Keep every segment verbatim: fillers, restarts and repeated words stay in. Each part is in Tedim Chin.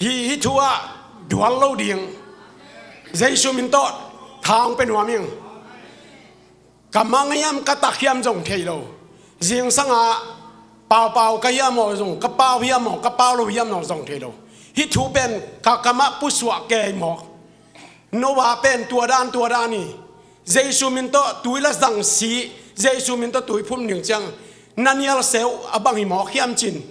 Hih, hih thu ah dual lo ding. Jesu min tawh thang pe nuam ing. Ka mang hiam, ka tak hiam zong thei lo. Zingsangah paupau ka hiam aw zong, ka pau hiam aw, ka pau lo hiam aw zong thei lo. Hih thu pen ka kamah pusuah kei mawk. Noah pen tua dan, tua dan hi. Jesu min tawh tui la zang si, Jesu min tawh tui phum ding ciang na nial se uh, a bang hi mawk hiam cin.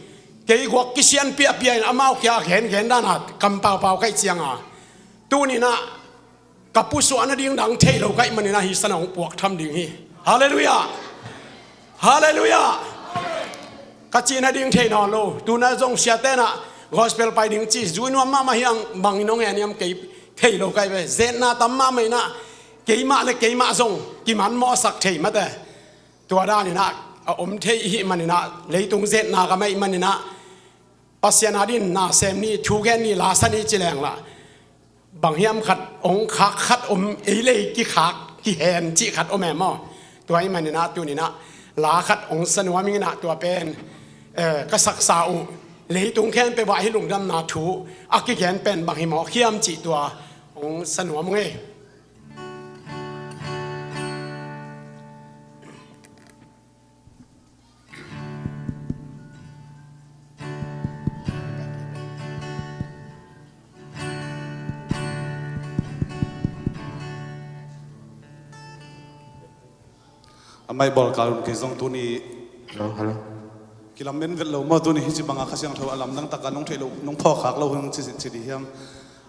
Kei guak kisian piapia in amau kia gen gen dan a kam paupau ka hih cianga, tuni-in ah ka pusuah nading dang thei lo ka hih manin ah hih san ah hong puak tham ding hi. Halleluiah. Halleluiah. Ka cih nading thei nawn lo. Tu-in ah zong siate in ah gospel pai ding ci zui nuam mahmah hi hang, bangin hong en hiam, kei thei lo ka hih ve. Zetna tam mahmah in ah keimah le keimah zong kimanmawhsak thei mate. Tua danin ah a om thei i hih manin ah, leitung zetna gam ahih manin ah, Pasian adingin na sem ni, thu gen ni, la sa ni ci leng lah, bang hiam khat hong khak khat om, ei le ei kikhak, kihen cih khat om e maw. Tua ahih manin ah tuni-in ah la khat hong sa nuam ing in ah, tua pen, eh, ka saksa uh, leitung khempeuh ah hih lungdamna thu a kigen pen bang hi mawk hiam cih tua hong sa nuam ung ei. A mic bawl kal un, kei zong tuni. Hello, hello. Kilamen vet lo maw, tuni hih ci bangah Kha Siangtho a lamdang takin nong theih loh, nong phawkkhak loh hong ci, ci ding hiam?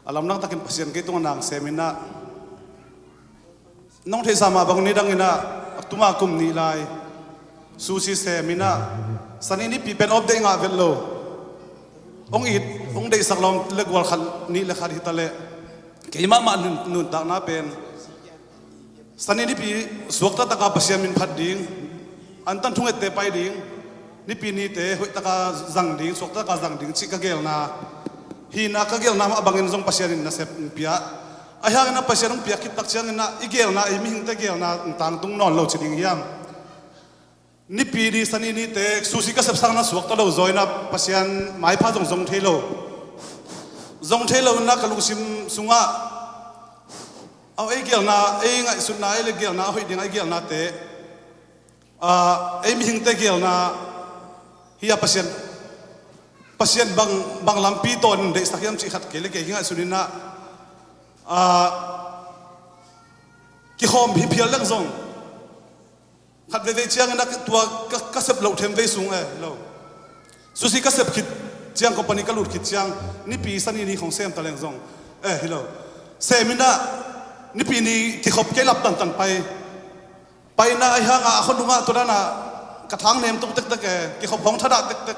A lamdang takin Pasian kei tungah na sem in ah, nong theihsa mah bang, nidang in ah, a tuma kum nih lai Sushi sem in ah, Sani nipi pen off day ngah vet lo. Hong it, hong deihsak lawm le gual khat, nih le khat hi ta leh, keimah mah nun, nuntakna pen Sani nipi suakta taka Pasian min phat ding, antan thungette pai ding, nipi nite hoih taka zang ding, suakta taka zang ding cih ka geelna hi in ah, ka geelna mah bangin zong Pasian in nasep hong pia. Ahi hangin ah Pasian hong piak khit tak ciangin ah i geelna, i mihingte geelna tangtung nawn lo ci ding hiam? Nipi ni, Sani nite Sushi ka sep sangin ah suakta lo zaw in ah Pasian maipha zong zong thei lo. Zong thei lo in ah ka lungsim sungah, aw, ei geelna, ei ngaihsutna, ei le geelna, a hoih ding a i geelnate, ah, ei mihingte geelna hi a, Pasian, Pasian bang, bang lampi tawh in deihsak hiam cih khat kei le kei kingaihsun in ah, ah, kikhawm hi phial leng zong, khat veivei ciangin ah tua ka, ka sep loh them vei sung e, lo. Sushi ka sep khit ciang, company ka lut khit ciang, nipi Sani ni khong sem ta leng zong, eh, hi lo. Sem in ah nipi ni kikhop kei lap tantan pai. Pai in ah ahi hangah a khonungah tua dan ah ka thang nem tuk tektek e, kikhop hong thadah tektek.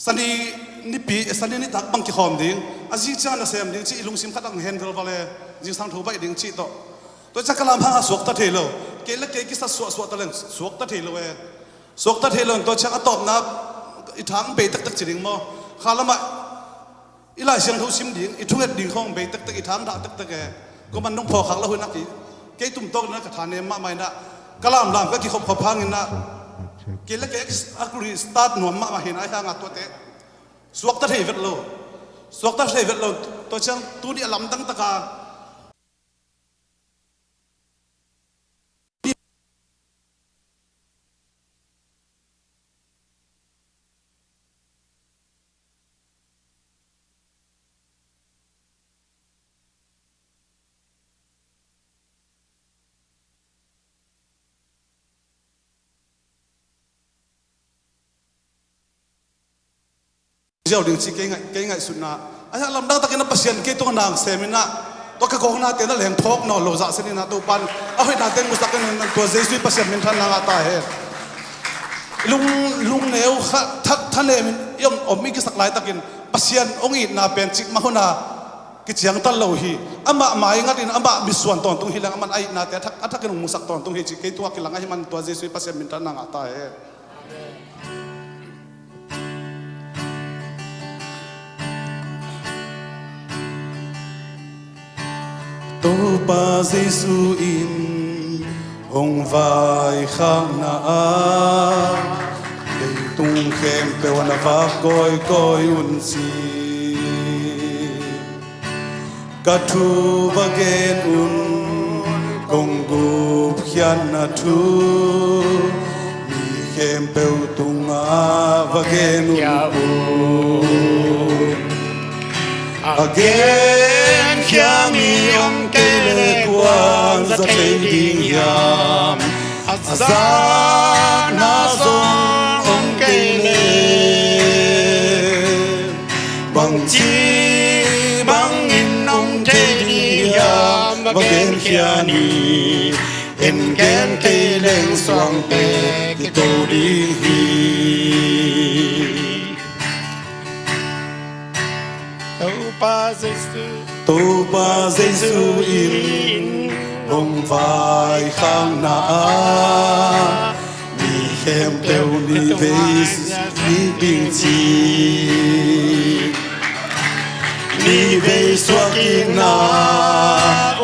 Sani nipi, Sani nitak bang kikhawm ding, a zing ciang na sem ding cih i lungsim khat ang hen velval e, zingsang tho baih ding cih tawh. Tua ciang ka lam hangah suakta thei lo, kei le kei kisat suahsuah ta leng suakta thei lo e. Suakta thei lo in tua ciang a tawpna i thang bei tektek ci ding maw? Kha lamah i Lai Siangtho sim ding, i thunget ding khawng bei tektek, i thang dah tektek e. Kuaman nong phawkkhak lo hun ah kei, kei tum tawk in ah ka tha nem mahmah in ah, ka lamlam ka kikhopkhop hangin ah, kei le kei a kuri start nuam mahmah hi in ah, ahi hangah tuate suakta thei vet lo. Suakta thei vet lo. Tua ciang tuni a lamdang taka ziau ding ci kei ngaih, kei ngaihsutna. Ahi a lamdang takin a Pasian kei tungah na sem in ah, tua ka kawknate na leng phawk nawn lo zah sen in ah, Topan a hoihnate musak in, tua Jesu i Pasian minthanna ngah ta hen. Lung, lungneu kha, tha, thanem in i om, om i kisak laitakin Pasian hong itna pen cikmah hun a kiciangtal lo hi. Amah maingatin amah mitsuan tawntung hi leng, aman a itnate a thak, a thakin hong musak tawntung hi cih kei tungah kilang ahih man tua Jesu i Pasian minthanna ngah ta hen. Topa Jesu in hong vaikhakna ah, Tung khempeuh ah na vak kawikawi un ci. Ka thu va gen un, kong gupkhiatna thu mi khempeuh tungah va gen un. A genkhia mi om kei leh kua'n za thei ding hiam? A zakna zong om kei leh bangci bangin om thei ding hiam? Va genkhia ni, en gen kei leng suangte kiko ding hi. Topa Jesu, Topa Jesu in hong vaikhakna ah mi khempeuh ni vei suak ding ci. Ni vei suakkikna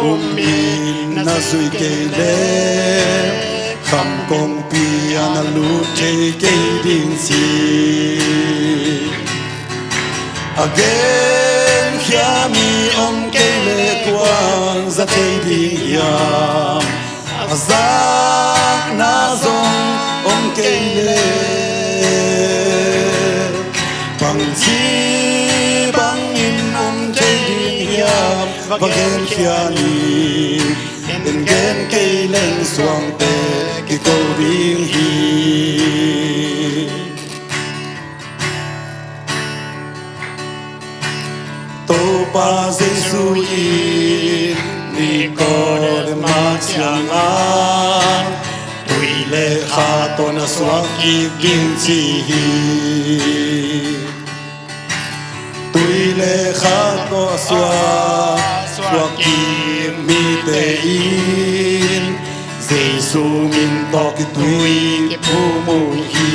um in na zuih kei leh kham kongpi ah na lut thei kei ding ci. A genkhia mi om kei leh kua'n za thei ding hiam? A zakna zong om kei leh bangci bangin om thei ding hiam? Va genkhia ni, en gen kei leng suangte kiko ding hi. Topa Jesu in Nikodem kiangah tui le kha tawh na suakkik ding ci hi. Tui le kha tawh a suak, suakkik mite in Jesu min tawh kitui kiphum uh hi.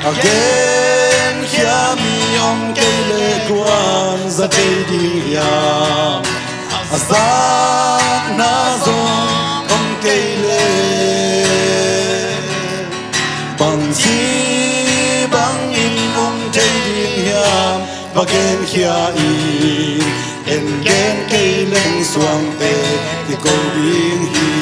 A genkhia mi om kei leh kua'n za thei ding hiam? A zakna zong om kei leh bangci bangin om thei ding hiam? Va genkhia in, en gen kei leng suangte kiko ding hi.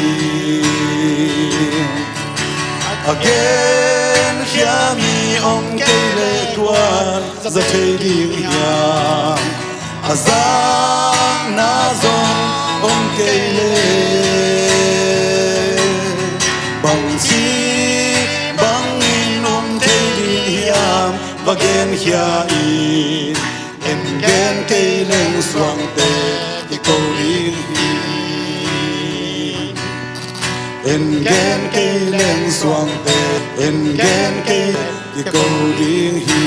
A genkhia mi om kei leh kua'n za thei ding hiam? A zakna zong om kei leh bangci bangin om thei ding hiam? Va genkhia in, en gen kei leng suangte kiko ding hi. En gen kei leng suangte, en gen kei kiko ding hi.